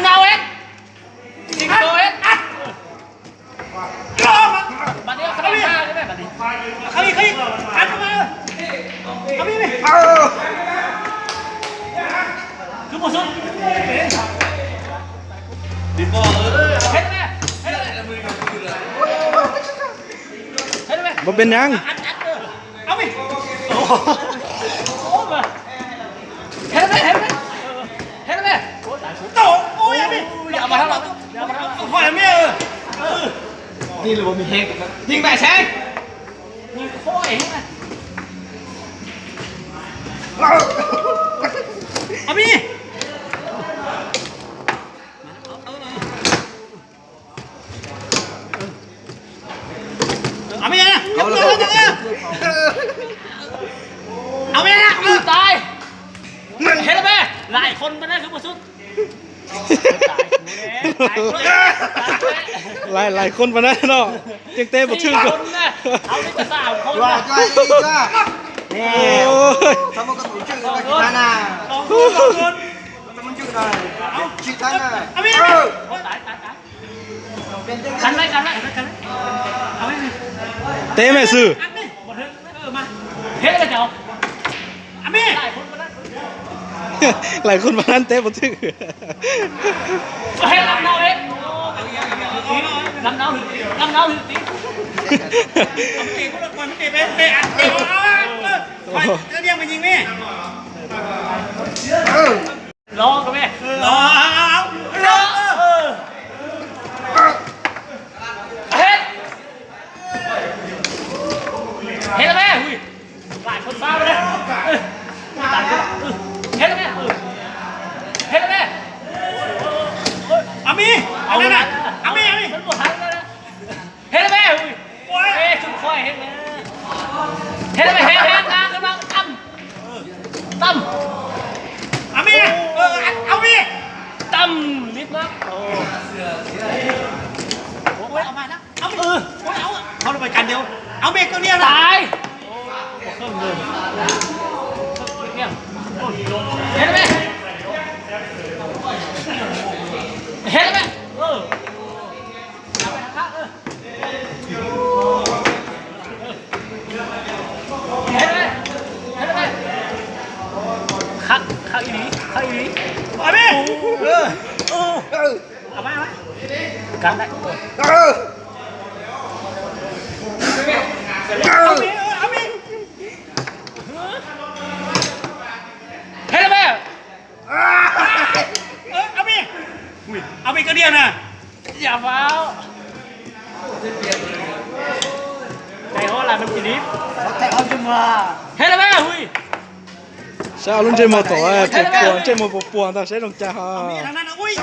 Nau eb. Trình độ eb. Bạn đi khắp nơi ha, cái này bạn đi. Khắp đi, khắp đi. Ăn không ăn? Khắp đi đi. Cứ một số. Đi bộ. Hết rồi nè. Hết rồi nè. Hết rồi nè. Một bên nhang. Ăn, ăn, ăn. Ov, ov, ov. Hej, hej, hej. Hej, hej. Ov, ov, ov. Ov, ov, ov. Din lus mas heev, yeej pab seb. Ov, ov. Ov, ov. Ov, ov. Ui, tau. Hej, hej. Lais khon pab na, khwv puas xub. Lais, lais khon pab na no. Ces teb puas tswj. Ua, ua, ua. Nè. Ôi. Txhob muab koj tus tswj rau koj tsis thab na. Txhob muab tswj rau, tsis thab na. Ơ. Teb me xwb. Lais khon pab na teb puas tswj. Lo, lo, lo. Hết. Hết rồi bé. Ui. Lais khon pab na. Ui, tau. Ui. Hết rồi bé. Ui. Hết rồi bé. Ui. Ami. Ui. Ami, Ami. Vẫn còn thắng nữa. Hết rồi bé. Ui. Ui. Ê, không khỏi hết rồi. Hết rồi bé, hết, hết, ăn, ăn, ăn. Tâm. Ov, ov, ov. Tâm, lít map. Ov, ov, ov. Thôi, mày canh đi. Ov, mày cứ đi nào. Tài. Không được. Không được. Hết rồi bé. Hết rồi bé. Ừ. Khắc, khắc ib li, khắc ib li. Ov, ov. Ov, ov. Cắn đấy. Ov, ov. Hết rồi bé. Ơ, Ami. Ui, Ami có điên à? Giả pháo. Chạy hóa là mình chỉ đi. Chạy hóa chứ mà. Hết rồi bé, ui. Saib lub ntsej muag tom, puas puas, ntsej muag puas puas ntag, saib zoo cas ho. Ami thằng này nó ui.